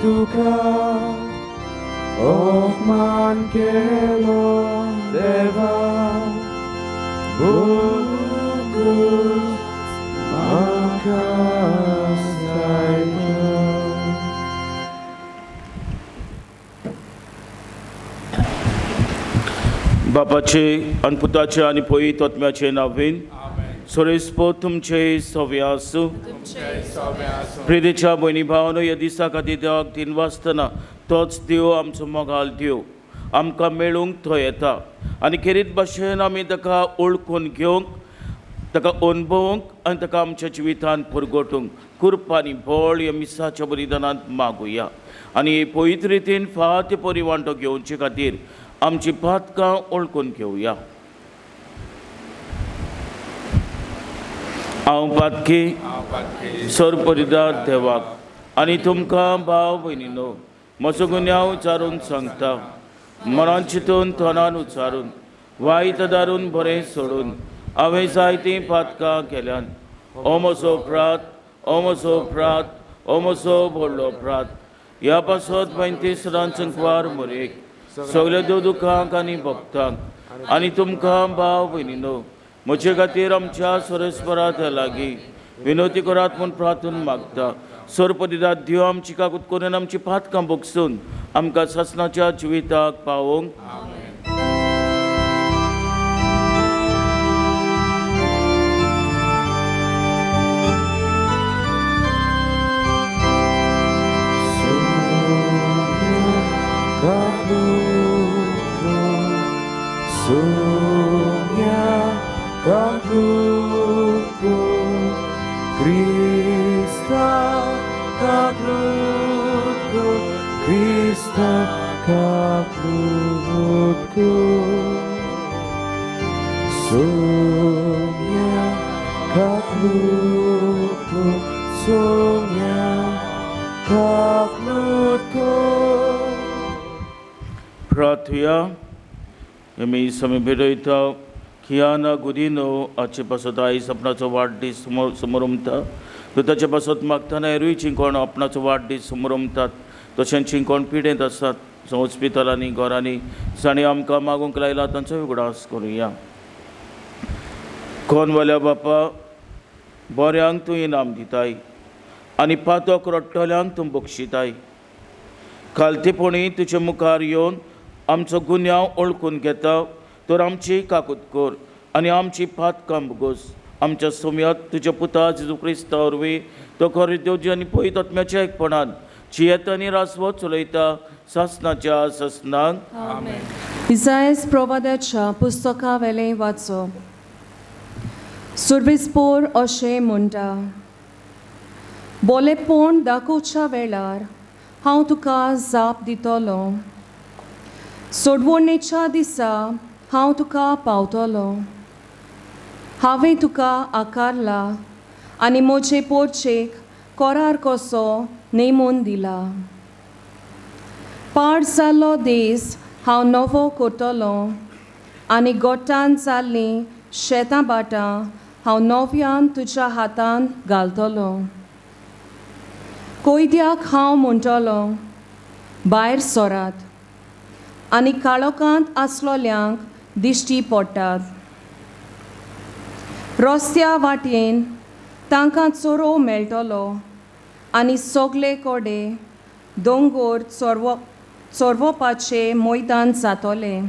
तुका अपमान केलो देवा भोगूस म्हाका सायबा. बापाचे आनी पुताचे आनी पवित्र आत्म्याचे नांवान सोरेस्पो तुमचे सवे आसूं. प्रितीच्या भयणी भावानो, ह्या दिसा खातीर देवाक दिन वाचतना तोच देव आमचो मोगाल देव आमकां मेळूंक तो येता आनी खेरीत भाशेन आमी ताका ओळखून घेवंक, ताका अणभवूंक आनी ताका आमच्या जिवितांत पुरगोटूंक कृपा आनी बळ ह्या मिसाच्या बलिदानांत मागुया आनी हे पवित्र रितीन फावो परी वांटो घेवचे खातीर आमची पातकां ओळखून घेवया. हांव पातकी सरपरिदार देवाक आनी तुमकां भाव भयणीनो म्हजो गुन्यांव उचारून सांगता, मनान चिंतून तोंडान उचारून वायट दारून बरें सोडून हांवें जायतीं पातकां केल्यान. ओ म्हजो अपराध, ओ म्हजो अपराध, ओ म्हजो व्हडलो अपराध. ह्या पासत पैंतीस रांचंकवार मोरेक सगल्या देव दुखांक आनी भक्तांक आनी तुमकां भाव भयणीनो म्हजे खातीर आमच्या सोरेस्परात लागीं विनवती करात म्हूण प्रार्थून मागता. सरपदिदात देव आमची काकूत करून आमची पातकां भोगसून आमकां सासणाच्या जिविताक पावोवंक. Sonia Kaglutko, Krista Kaglutko, Krista Kaglutko. Sonia Kaglutko, Sonia Kaglutko. प्रार्थुया. आमी समी भेटयता कियाना गुदिनो हाचे पासत आयज आपणाचो वाडदीस समोर उमता. तो ताचे पासत मागतना हेरूय चिंकोण आपणाचो वाडदीस समोर उमतात, तशेंच चिंकोण पिडेंत आसात हॉस्पिटलांनी घरांनी जांणी आमकां मागूंक लायला तांचो उगडास करुया. कोनवाल्या बापा, बऱ्यांक तूं इनाम दिताय आनी पातक रडटल्यांक तूं बक्षिताय. खालतेपणी तुजे मुखार येवन आमचो गुन्यांव ओळखून घेता तर आमची काकूत कर आनी आमची पातकां भोगोस. आमच्या सोम्यात तुज्या पुता जेजू क्रिस्ता वरवीं तो खरो देव आनी पवित्र आत्म्याच्या एकपणान जियेता आनी रासवत चलयता सासनाच्या सासनाक. इसायस प्रवादाच्या पुस्तका वेलें वाचो. सुर्विसपोर अशें म्हणटा, बोलेपण दाखोवच्या वेळार हांव तुका जाप दितलो, सोडवणेच्या दिसा हांव तुका पावतलो. हांवें तुका आकारला आनी म्हजे पोरचेक कोरार कसो नेमून दिला. पाड जाल्लो दीस हांव नवो करतलो आनी गोठान जाल्लीं शेतां भाटां हांव नव्यान तुज्या हातान घालतलो. कोयद्याक हांव म्हणटलो, भायर सरात आनी काळोखांत आसलोल्यांक दिश्टी पडटात. रस्त्या वाटेन तांकां चोरोव मेळटलो आनी सगले कडेन दोंगोर चोरवपाचें मैदान जातलें.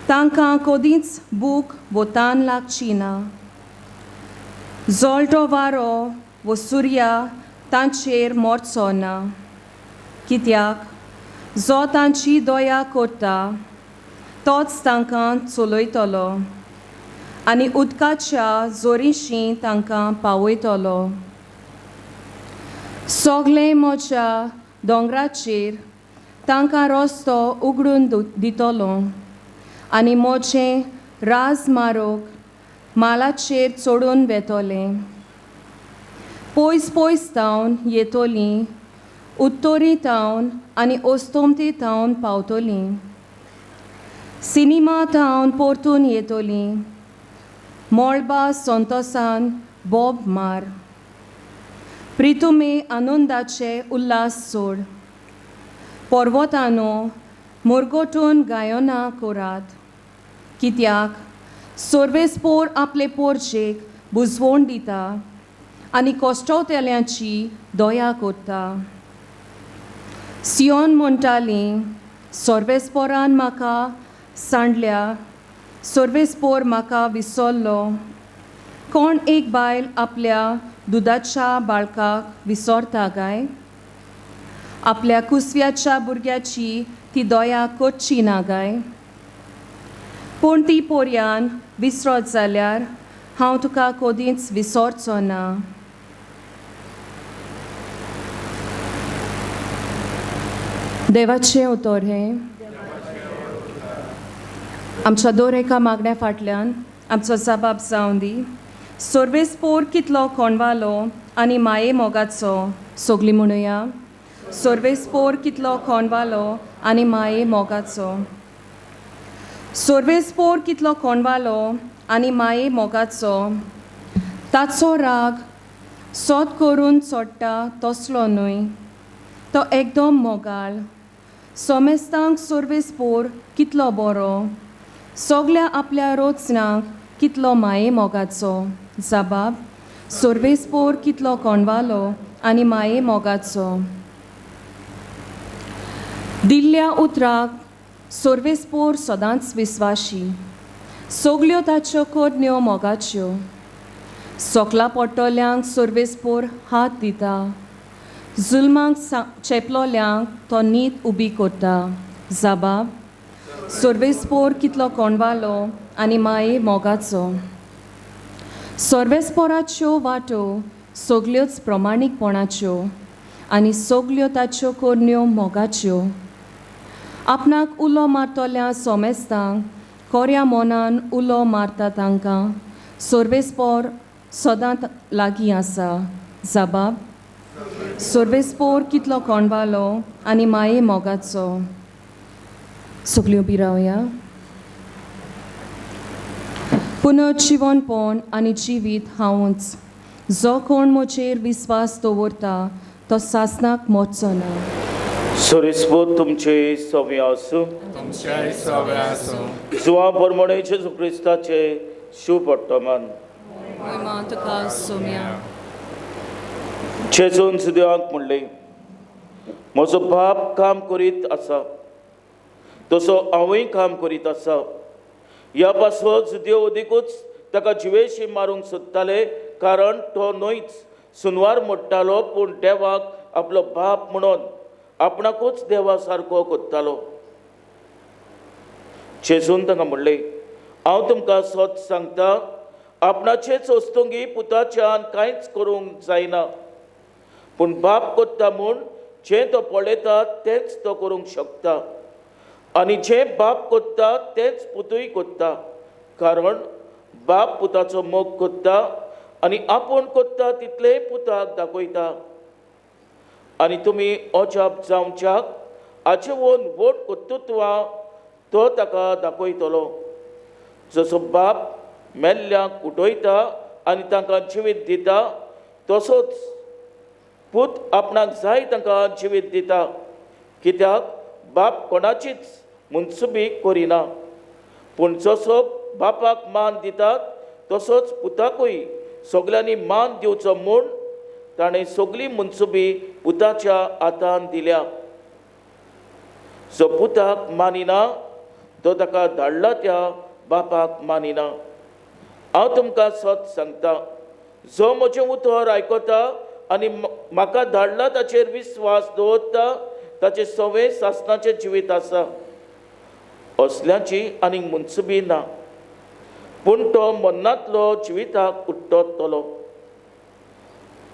तांकां कदींच भूक वो तान लागची ना. जळटो वारो वो सुर्या तांचेर मरचो ना, कित्याक जो तांची दया करता तोच तांकां चलयतलो आनी उदकाच्या जोरीशी तांकां पावयतलो. सगलें म्हज्या दोंगराचेर तांकां रस्तो उगडून दितलो आनी म्हजें राजमार्ग मालाचेर चडून वेतलें. पयस पयस थावन येतलीं, उत्तरी थावन आनी अस्तंती थावन पावतलीं, सिनेमा थावन परतून येतलीं. मळबा संतोसान बोब मार, प्रितुमे आनंदाचे उल्हास सोड. पर्वतानो मुरगोटून गायना कोरात, कित्याक सर्वेस्पोर आपले पोरचेक बुजवण दिता आनी कश्टवतेल्यांची दया करता. सियोन म्हणटाली, सर्वेस्पोरान म्हाका सांडल्या, सर्वेस्पोर म्हाका विसरलो. कोण एक बायल आपल्या दुदाच्या बाळकाक विसरता काय? आपल्या कुसव्याच्या भुरग्याची ती दया करची ना काय? पूण ती पोरयान विसरत जाल्यार हांव तुका कदींच विसरचो ना. देवाचें उतर हें. आमच्या दर एका मागण्या फाटल्यान आमचो जबाब जावं दी. सर्वेस्पोर कितलो कोणवालो आनी माये मोगाचो. सगलीं म्हणुया, सर्वेस्पोर कितलो कोणवालो आनी माये मोगाचो. सर्वेस्पोर कितलो कोणवालो आनी माये मोगाचो. ताचो राग सोद करून सोडटा तसलो न्हय, तो एकदम मोगाळ. सोमेस्तांक सर्वेस्पोर कितलो बरो, सगल्या आपल्या रोचनाक कितलो माये मोगाचो. जबाब, सर्वेस्पोर कितलो कोणवालो आनी माये मोगाचो. दिल्ल्या उतराक सर्वेस्पोर सदांच विस्वाशी, सगल्यो ताच्यो करण्यो मोगाच्यो. सोकला पडटल्यांक सर्वेस्पोर हात दिता, जुलमाक चेपलोल्यांक तो नीत उबी करता. जबाब, सर्वेस्पोर कितलो कोणवालो आनी माये मोगाचो. सर्वेस्पोराच्यो वाटो सगल्योच प्रमाणीकपणाच्यो आनी सगल्यो ताच्यो करण्यो मोगाच्यो. आपणाक उलो मारतल्या सोमेस्तांक कोऱ्या मनान उलो मारता तांकां सर्वेस्पोर सदांच लागीं आसा. जबाब, सर्वेस्पोर कितलो कोणवालो आनी माये मोगाचो. सगल्यो उबी रावया. पुनर्जिवनपण आनी जिवीत हांवूच. जो कोण म्हजेर विस्वास दवरता तो सासनाक मरचो ना. सर्वेस्पोर तुमचे सवे आसूं. तुमच्याय सवे आसूं. जुआ प्रमाणे जेजू क्रिस्ताचे शुभ वर्तमान. तुका सोम्या. जेजून सुद्याक म्हणलें, म्हजो बाप काम करीत आसा तसो हांवूय काम करीत आसा. ह्या पासत जुदेव अदिकूच ताका जिवेशी मारूंक सोदताले, कारण तो न्हयच सुनवार मोडटालो, पूण देवाक आपलो बाप म्हणून आपणाकूच देवा सारको कोत्तालो. जेजून तांकां म्हणलें, हांव तुमकां सत सांगता, आपणाचेच वस्तुंगी पुताच्यान कांयच करूंक जायना, पूण बाप कोत्ता म्हूण जें तो पळयता तेंच तो करूंक शकता, आनी जें बाप कोत्ता तेंच पुतूय कोत्ता. कारण बाप पुताचो मोग कोत्ता आनी आपूण कोत्ता तितलेंय पुताक दाखयता. आनी तुमी अजाप जावच्याक हाचे वोन व्हड कर्तृत्वां तो ताका दाखयतलो. जसो बाप मेल्ल्यांक उठयता आनी तांकां जिवीत दिता, तसोच पूत आपणाक जाय तांकां जिवीत दिता. कित्याक बाप कोणाचीच मनसुबी करिना, पूण जसो बापाक मान दितात तसोच पुताकूय सगल्यांनी मान दिवचो म्हूण ताणें सगली मनसुबी पुताच्या हातान दिल्या. जो पुताक मानिना तो ताका धाडला त्या बापाक मानिना. हांव तुमकां सत सांगता, जो म्हजें उतर आयकता आनी म्हाका धाडला ताचेर विस्वास दवरता ताचें सवें सासणाचें जिवीत आसा. असल्याची आनीक मनसुबी ना, पूण तो मन्नांतलो जिविताक उट्टतलो.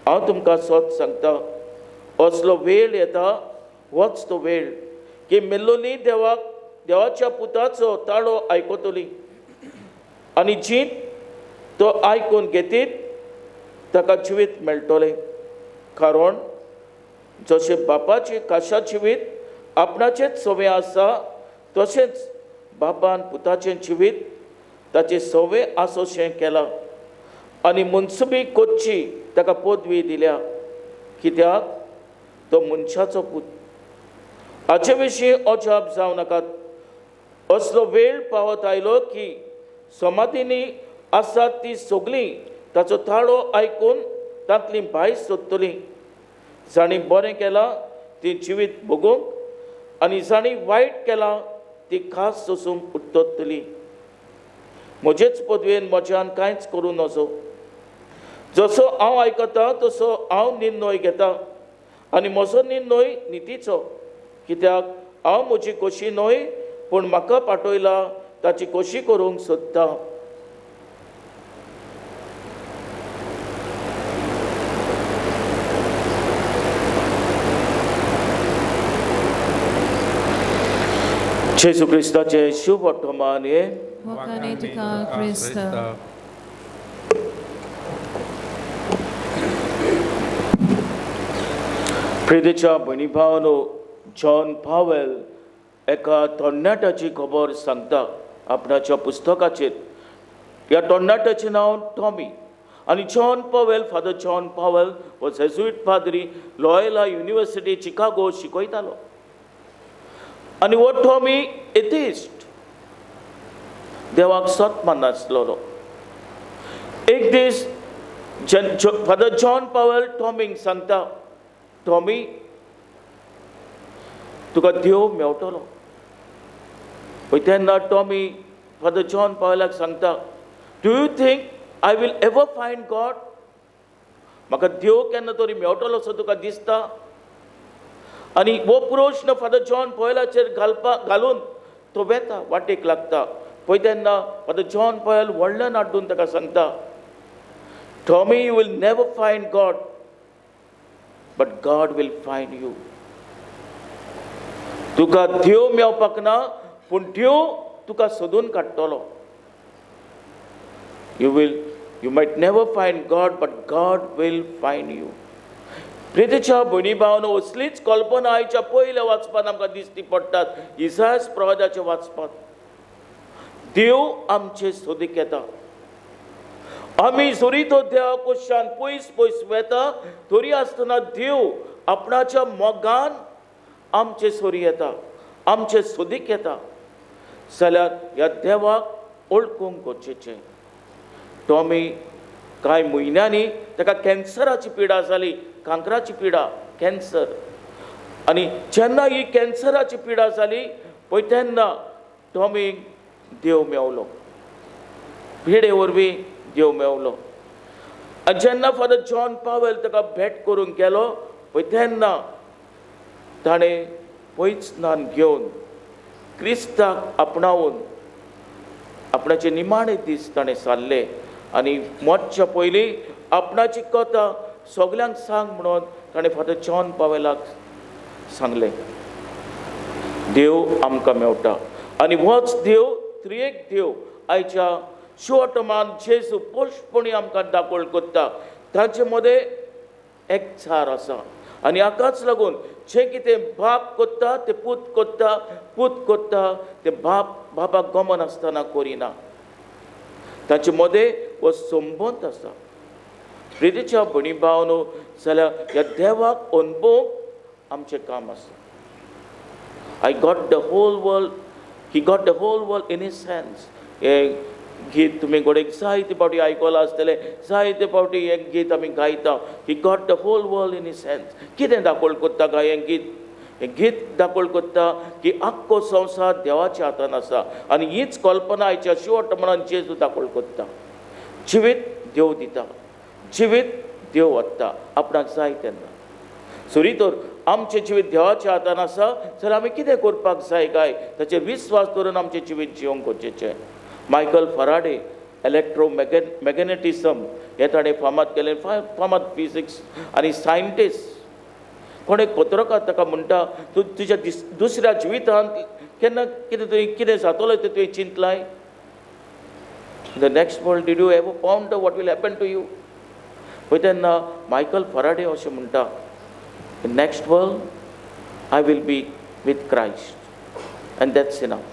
हांव तुमकां सत सांगता, असलो वेळ येता, होच तो वेळ की मेल्लोली देवाक देवाच्या पुताचो ताळो आयकतली, आनी जी तो आयकून घेतीत ताका जिवीत मेळटलें. कारण जशें बापाचें काशा जिवीत आपणाचेंच सवें आसा, तशेंच बापान पुताचें जिवीत ताचें सवें आसोशें केलां आनी मनसुबी करची ताका पदवी दिल्या. कित्याक तो मनशाचो पूत. हाचे विशीं अजाप जावं नाकात. असलो वेळ पावत आयलो की समाधींनी आसात ती सगळीं ताचो ताळो आयकून तांतली भायस सोदतली. जांणी बरें केलां ती जिवीत भोगूंक आनी जांणी वायट केलां ती खास सोसूंक उठतली. म्हजेच पदवेन म्हज्यान कांयच करूं नजो. जसो हांव आयकतां तसो हांव निर्णय घेता आनी म्हजो निर्णय नितीचो, कित्याक हांव म्हजी खोशी न्हय पूण म्हाका पाठयला ताची खोशी करूंक सोदता. जेजू क्रिस्ताचें शुभ वर्तमान हें. प्रितीच्या भयणी भावानो, जॉन पावेल एका तरणाट्याची खबर सांगता आपणाच्या पुस्तकाचेर. ह्या तरणाट्याचें नांव टॉमी आनी John Powell, father John Powell हो जेजुईट पाद्री लॉयला युनिवर्सिटी चिकागो शिकयतालो आनी हो टॉमी एथिस्ट, देवाक सत माननासलो. एक दीस फादर जॉन पावेल टॉमीक सांगता, टॉमी तुका देव मेवटलो. पळय तेन्ना टॉमी फादर जॉन पावेलाक सांगता, do you think I will ever find God? म्हाका देव केन्ना तरी मेवटलो असो तुका दिसता? आनी हो प्रश्न फादर जॉन पावेलाचेर घालून तो वेता, वाटेक लागता. पळय तेन्ना फादर जॉन पावेल व्हडल्यान आड्डून ताका सांगता, Tommy, you will never find God, but God will find you. तुका देव मेवपाक ना पूण देव तुका सोदून काडटलो. You might never find God, but God will find you. प्रितीच्या भयणी भावानो, असलीच कल्पना आयच्या पयल्या वाचपांत आमकां दिसती पडटात. इसायास प्रवादाच्या वाचपांत देव आमचे सोदीक येता. आमी जरी तो देवा कोशान पयस पयस वेता तरी आसतना देव आपणाच्या मोगान आमचे सोरी येता, आमचे सोदीक येता. जाल्यार ह्या देवाक वळखूंक गरजेचें. टॉमी कांय म्हयन्यांनी ताका कॅन्सराची पिडा जाली, कांक्राची पिडा, कॅन्सर. आनी जेन्ना ही कॅन्सराची पिडा जाली पळय तेन्ना टॉमीक देव मेवलो, पिडे वरवीं देव मेवलो. आनी जेन्ना फादर जॉन पावेल ताका भेट करूंक गेलो पळय तेन्ना ताणें पयचनान घेवन क्रिस्ताक आपणावन आपणाचे निमाणे दीस ताणें सारले आनी मरच्या पयलीं आपणाची कथा सगल्यांक सांग म्हणून ताणें फादर जॉन पावेलाक सांगलें. देव आमकां मेवटा आनी होच देव त्रिएक देव आयच्या शिवटमान जेजू पोशपणी आमकां दाखोवण करता. ताचे मदें एकचार आसा आनी हाकाच लागून जें कितें बाप करता तें पूत करता, पूत करता तें बाप बापाक गमन आसतना करिना. ताचे मदें हो संबंद आसा. प्रितीच्या भयणी भावानो, जाल्यार ह्या देवाक अनुभवूंक आमचें काम आसा. I got the whole world, he got the whole world in his hands. हें गीत तुमी घोडेक जायते फावटी आयकलां आसतलें, जायते फावटी हें गीत आमी गायता. He got the whole world in his hands. कितें दाखोवण करता काय हें गीत? हें गीत दाखोवण करता की आख्खो संवसार देवाच्या हातान आसा आनी हीच कल्पना आयच्या शिवट म्हणान जेजू दाखोवण करता. जिवीत देव दिता, जिवीत देव वता आपणाक जाय तेन्ना. सरी तर आमचें जिवीत देवाच्या हातान आसा जाल्यार आमी कितें करपाक जाय काय ताचेर विस्वास दवरून आमचें जिवीत जिवंक गरजेचें. मायकल फराडे इलेक्ट्रो मॅग्नेटिझम हें ताणें फामाद केलें, फामाद फिजिक्स आनी सायंटिस्ट. कोण एक पत्रकार ताका म्हणटा, तूं तुज्या दुसऱ्या जिवितांत केन्ना कितें तुवें कितें जातलें तें तुवें चिंतलाय? The next world did you ever ponder what will happen to you? पळय तेन्ना मायकल फराडे अशें म्हणटा, the next world I will be with Christ and that's enough.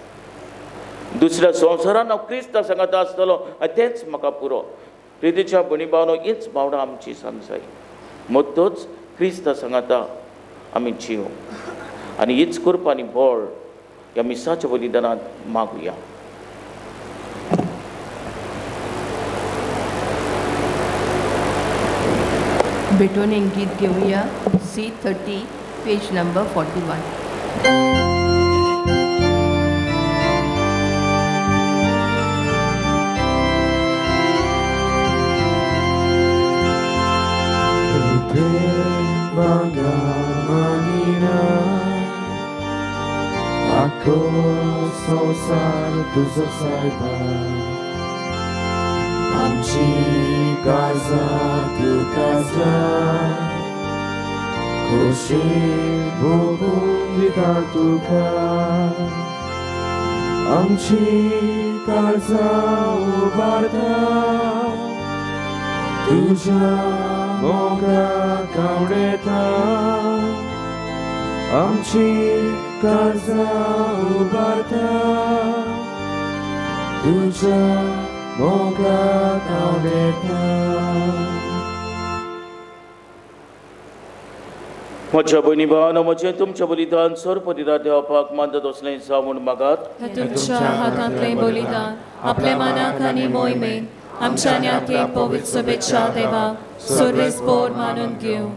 दुसऱ्या संवसारान हांव क्रिस्ता सांगाता आसतलो आनी तेंच म्हाका पुरो. प्रितीच्या भयणी भावनो, हीच भावनां आमची सांग जाय. मत्तच क्रिस्ता सांगाता आमी जिव आनी हीच कृपा आनी बळ ह्या मिसाच्या बलिदानांत मागुया. भेटून एक गीत घेवया. C30 page number 41. Ako संवसार तुजो सायबा, आमची काळजां तुका जाय, खोशी भोगून दिता तुका, आमची काळजां उबारता तुज्या मोगाक आवडटा, आमची काळजां उबारता तुज्या मोगाक आवडटा. म्हज्या भयणी भावानो, म्हजें तुमचें बलिदान सर्वपरिदा देवपाक मानत असलें जावं म्हूण मागात. तुमच्या हातांतलें बलिदान आपल्या मनाक आनी मोहिमेन आमच्या न्याके पवित्र सभेच्या देवाक सर्वेस्पोर मानून घेवं.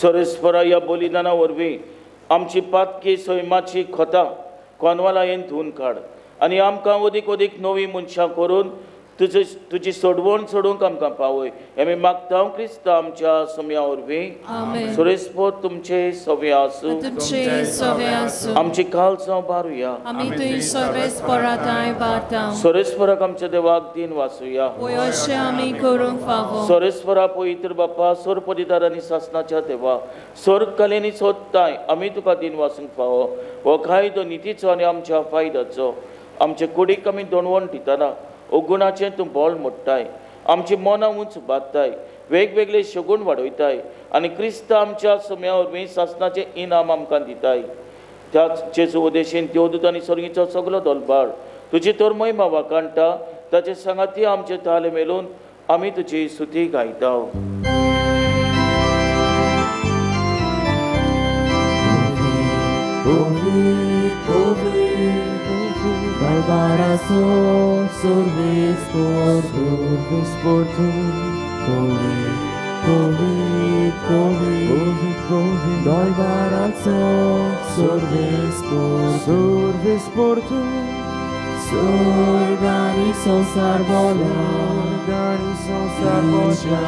सर्वेस्परा ह्या बलिदाना वरवीं आमची पातकी सैमाची खोतां कोनवालायेन धुवन काड आनी आमकां अदीक अदीक नवीं मनशां करून तुजे तुजी सोडवण सोडूंक आमकां पावय. आमी मागता क्रिस्ता आमच्या सम्या वरवीं. सुरेशपोर तुमचे सवे आसूं, आमची काळजां बारुया. सुरेश्वराक आमच्या देवाक दिन वाचुया. सुरेश्वरा पवित्र बाप्पा, सोरपरिदार आनी सासनाच्या देवा, स्वर्ग कलेनी सोदताय आमी तुका दिन वाचूंक फावो. हो कायदो नितीचो आनी आमच्या फायद्याचो. आमचे कुडीक आमी दोणवण दितना अगुणाचें तूं बळ मोडटाय, आमची मनां उंच बांदताय, वेगवेगळे शगून वाडयताय आनी क्रिस्त आमच्या सम्या वरवीं सासनाचें इनाम आमकां दिताय. त्याच जेजू उदेशीन देवदूत आनी सर्गीचो सगलो दोलबार तुजी तर महिमा वाखाणटा, ताचे सांगाती आमचे ताले मेलून आमी तुजी स्तुती गायता. Dal service por service por tu, Covid, Covid, Covid, Covid, Covid. Dal service por service por tu, Sorgani संसार बोला, Sorgani संसार बोला,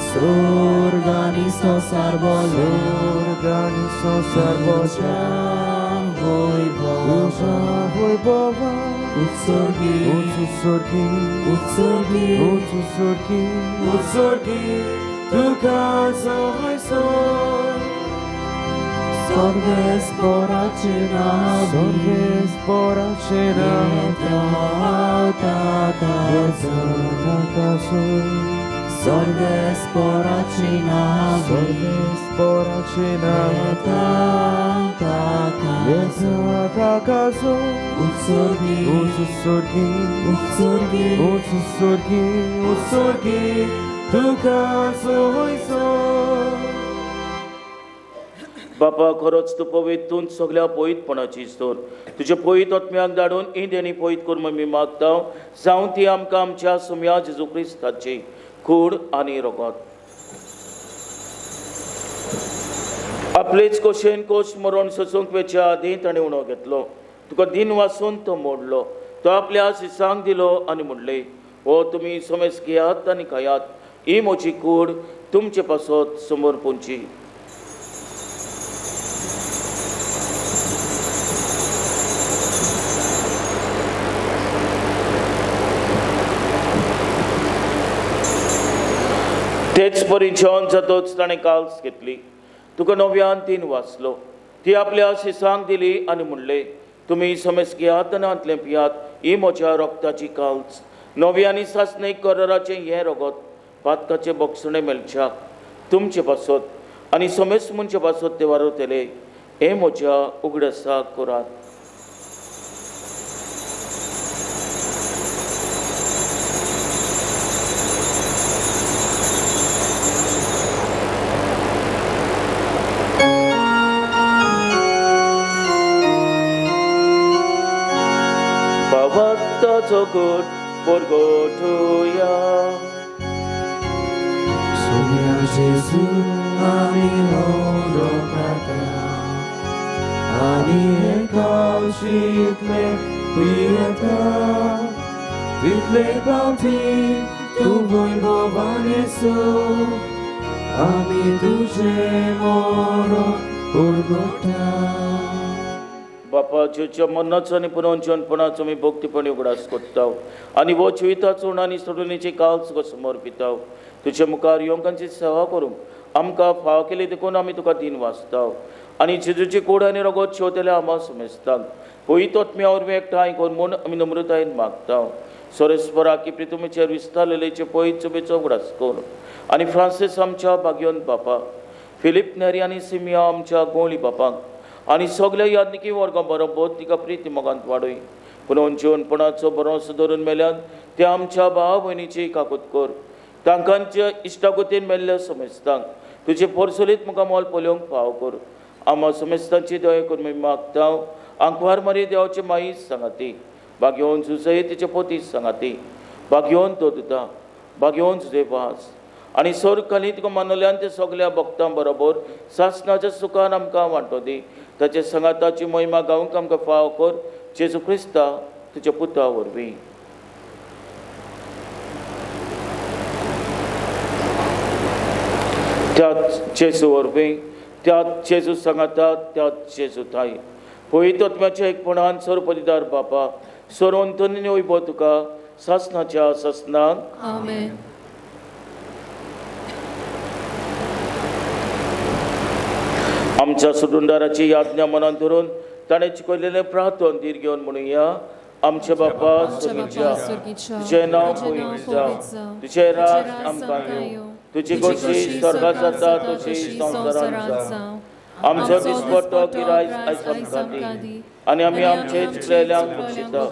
Sorgani संसार बोला, Sorgani संसार बोला, वैभवा, उत्सर्गी, उत्सर्गी, उत्सर्गी, उत्सर्गी, उत्सर्गी, तुका सहायसोय. सर्वेस्पराचे नांव, सर्वेस्पराचे नांव, सर्वेस्पराचे नांव, सर्वेस्पराचे नांव, उत्सर्गी, उत्सर्गी, उत्सर्गी, उत्सर्गी, उत्सर्गी, तुका सहायसोय. बापा, खरोच तूं पवित्र, तूं सगल्या पवित्रपणाची स्तोर. तुज्या पवित्र आत्म्याक धाडून ही देणी पवित्र कर म्हूण आमी मागता. जावं ती आमकां आमच्या सुम्या जेजू क्रिस्ताची कूड आनी रगत. आपलेच कोशेन कोश मरण सोसूंक वेच्या आदीं ताणें उणो घेतलो. तुका दिन वासून तो मोडलो, तो आपल्या शिसांक दिलो आनी म्हणलें, हो तुमी समेस घेयात आनी खायात, ही म्हजी कूड तुमचे पासत समोर पोंची. तेच परी जेवण जातोच ताणें काल्स घेतली, तुका नव्यान तीन वाचलो, ती आपल्या शिसांक दिली आनी म्हणलें, तुमी समेस घेयात आनी हांतलें पियात, ही म्हज्या रक्ताची काल्स, नवी आनी सासणे कराराचें हें रगत पातकाचें बक्षणें मेळच्याक तुमचे पासत आनी समेस मनशे पासत तें वारवतले. हें म्हज्या उगडासाक करात. काकूट परगटुया. सोम्या जेजू आमी होडोकाता आनी हे कावशीतले पियेता तितले पावटी तूं वैभवान येसो आमी तुजें मरण परगटा. बापा जेजूच्या मरणाचो आनी पुनर्जीवनपणाचो आमी भक्तीपणी उगडास करता आनी हो जिविताचो आनी सोडणीची काल तुका समर्पिता. तुजे मुखार येवंकांची सेवा करूंक आमकां फाव केली देखून आमी तुका दिन वाचता आनी जेजूची कूड आनी रगत शेवतल्या आमा समेस्तांक पवित्र आत्म्या वरवीं एकठांय कर म्हूण आमी नम्रतायेन मागता. सोरेस्परा की प्रितुमीचेर विस्तारलेलेचे पवित्र सभेचो उगडास कर आनी फ्रांसीस आमच्या भाग्यवंत बापा, फिलीप नेरी आनी सिमिया आमच्या गोंवली बापाक आनी सगल्या याज्ञिकी वर्गां बरोबर तिका प्रिती मोगांत वाडय. पुनोवन जिवनपणाचो भरोसो धरून मेल्यान ते आमच्या भाव भयणीची काकूत कर. तांकांच्या इश्टागतीन मेल्ल्या समेस्तांक तुजे पोरसोलीत मुखार मोल पळोवंक फाव कर. आमा समेस्तांची दया करून आमी मागता. आंकवार मारी देवाची माई सांगाती, भाग्यवंत जुजय तिचे पोती सांगाती, भाग्यवंत दोदुता, भाग्यवंत जुजे वास आनी सोर खाली तुका मानवल्यान ते सगल्या भक्तां बरोबर सासणाच्या सुखान आमकां वांटो दी. ताचे सांगाताची महिमा गावंक आमकां फाव कर जेजू क्रिस्ता तुज्या पुता वरवीं. त्याच जेजू वरवीं, त्याच जेजू सांगाता, त्याच जेजू थाय पवित्र आत्म्याच्या एकपणान सर्वपदिदार बापा सर्वंतनी वैभव तुका सासणाच्या सासणाक. आमेन. आमच्या सुटुंदाराची याज्ञा मनात धरून ताणें शिकयलेलें प्रार्थन धीर घेवन म्हणुया. आमचे बापा स्वर्गीच्या, तुजें नांव पवित्र जावं, तुजें राज आमकां येवं, तुजी खोशी स्वर्गांत जाता तशी संवसारांत जावं. आमचो दिसपट्टो गिरायक आयज आमकां दी आनी आमी आमचे चुकलेल्यांक बक्षिता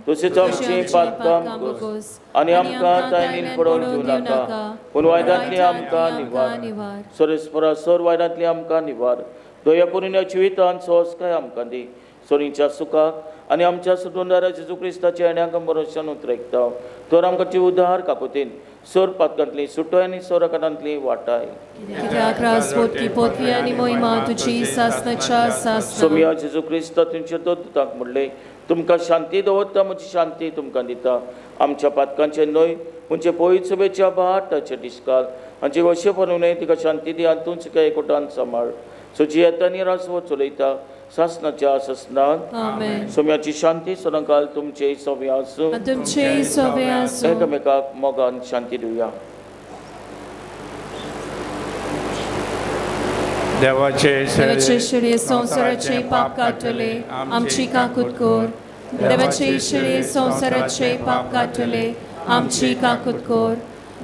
तशीच आमची पातकां गोस आनी आमकां तायनीन पडोवन दिवं नाका, पूण वायटांतली आमकां निवार. सोरेस्परा सोर वायटांतली आमकां निवार. दया करून ह्या जिवितांत सहजकाय आमकां दी. सोरीच्या सुखाक आनी आमच्या सुटुंदारा जेजू क्रिस्ताच्या येण्याक भरोश्यान उतरायता तर आमकां ती उदार काकुतीन सोर पातकांतली सुटोय आनी सोरकाटांतली वाटाय. कित्याक राजपोतकी पोतवी आनी मोहिमा तुजी सासणाच्या सासणाक. सोमया जेजू क्रिस्ता तुमच्या दोतांक म्हणलें, तुमकां शांती दवरता, म्हजी शांती तुमकां दिता. आमच्या पातकांचे न्हय म्हणजे पवित्र सभेच्या भाटाचे डिस्काल हांचे वशे पडूं तिका शांती दी आनी तूं तिका एकवटान सांबाळ. सो जी येता आनी राजवट चलयता सासणाच्या सासणाक. आमेन. सोम्याची शांती सदांकाल तुमचे सवे आसूं, तुमचे सवे आसूं. एकामेकाक मोगान शांती दिवया. देवाचे शेळये संवसाराचे पाप काडटले आमची काकूत कर. देवाचे शेळये संवसाराचे पाप काडटले आमची काकूत कर.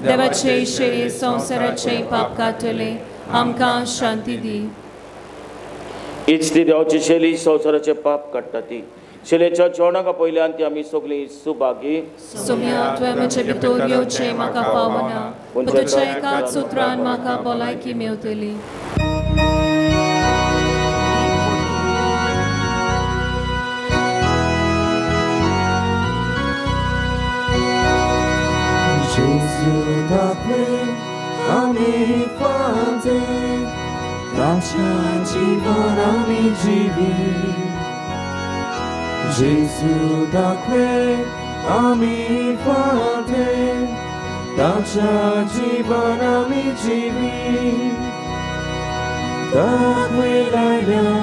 देवाचे शेळये संवसाराचे पाप काडटले आमकां शांती दी. हीच ती देवाची शैली संवसाराचे पाप काडटा ती शेलेच्या जेवणाक पयल्यान ती आमी सगळीं सुभागी. सोम्या तुवें म्हजे भितर येवचें म्हाका पावना, पूण तुज्या एकाच उतरान म्हाका भलायकी मेवतली. जेजू दाखय आमी फांते ताच्या जीवन आमी जिवी. जेजू दाखय आमी फांते ताच्या जीवन आमी जिवी. दाखय लायल्या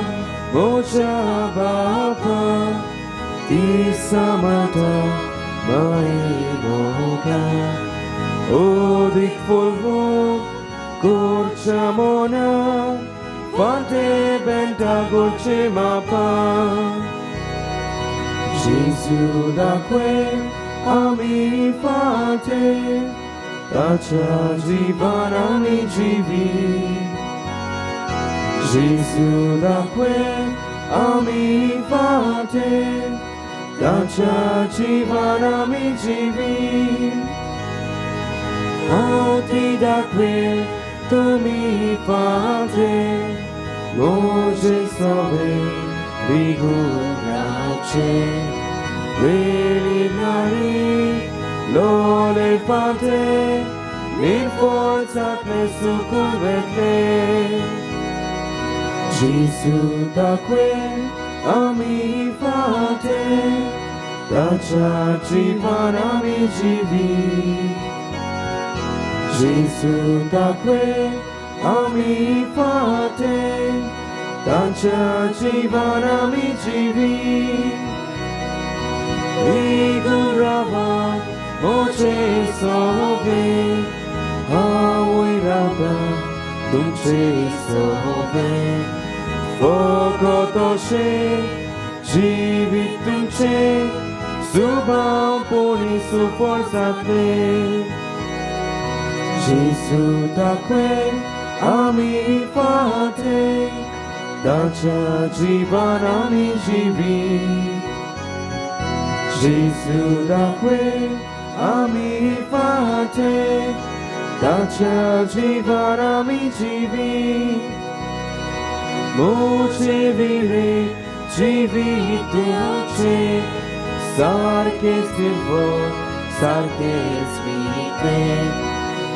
म्हज्या बापा ती सांबाळटा माई मोगा. ओदीक फुलवून करच्या मना फांते बेंटा करचे मापा. जेजू दाखय आमी फांते ताच्या जीवन आमी जिवी. जेजू दाखय आमी फांते ताच्या जीवन आमी जिवी. हांव ती दाखय तुमी फांते म्हजे सवे रिगून रावचे. Preliminary L'olefante Rinforzate su curvete Gesù da quel ami fate Tacia jivan ami jivi Gesù da quel ami fate Tacia jivan ami jivi Igurava moce sove Hawirava dumce sove Fogotoshe jivit dumce Subam poni su forza te Gesù da quel ami fate Tacia jivan ami jivi Gesù da quel ami fate Tacia jivan ami jivi Moce vire jivit dumce Sarkes divo, sarkes vitre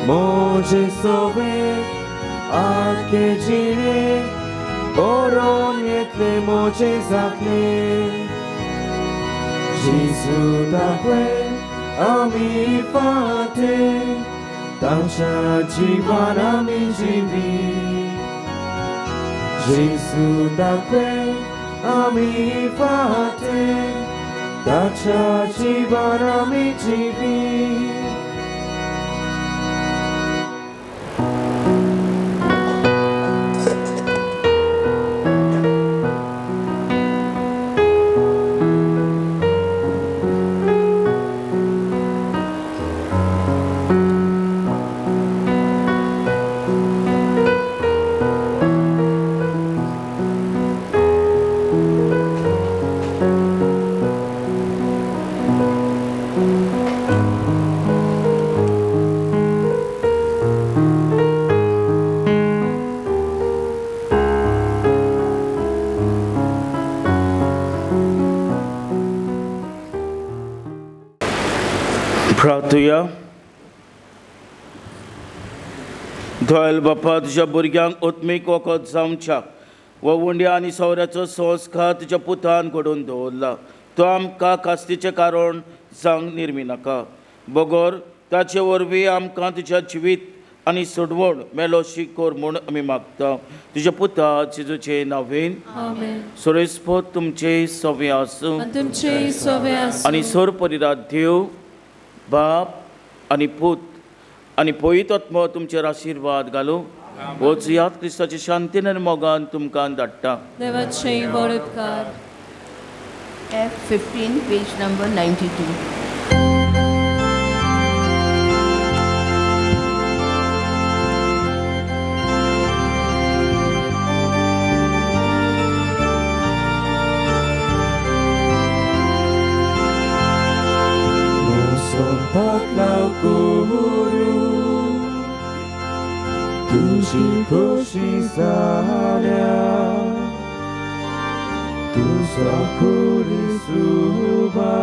Moce sove, arche gire Boron yetle moce zakle Gesù da quel ami fate Tacia jivan ami jivi Gesù da quel ami fate Tacia jivan ami jivi प्रार्थुया. दोयल बापा तुज्या भुरग्यांक ओत्मीक वखद जावच्या व उंड्या आनी सवऱ्याचो संस्कार तुज्या पुतान घडोवन दवरला. तो आमकां कास्तीचें कारण जावंक निर्मिनाका बगर ताचे वरवीं आमकां तुज्या जिवीत आनी सोडवण मेलोशी कर म्हूण आमी मागता तुज्या पुता जेजूचे नांवेन. सोरेस्पोत तुमचे सवे आसूं आनी सोर परिरात देव बाप आनी पूत आनी पवित्र आत्मो तुमचेर आशिर्वाद घालूं. वचयात क्रिस्ताचे शांतीन आनी मोगान तुमकां धाडटा. देवाचे व्हड उपकार. F15, page number 92. Tuji koshi zalya Tu sakuri suba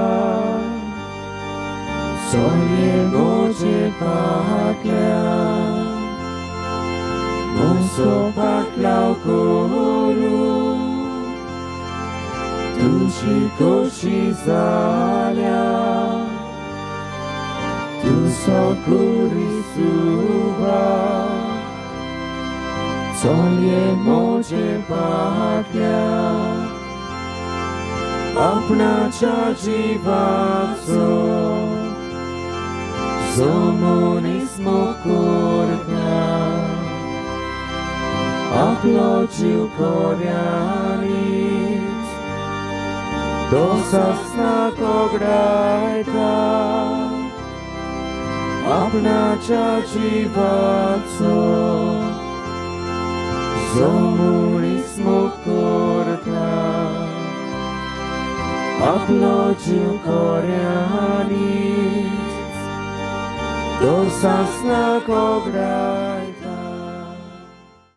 Soye moje paklya Monso paklaw koru Tuji koshi zalya Tu sakuri suba Solje moje paklya Apnacha jivaco Zomonismo korta Apločiu korjanit Dosasna kograjta Apnacha jivaco Zomurismo korta Apločiu korjanit Dosasna kograjta.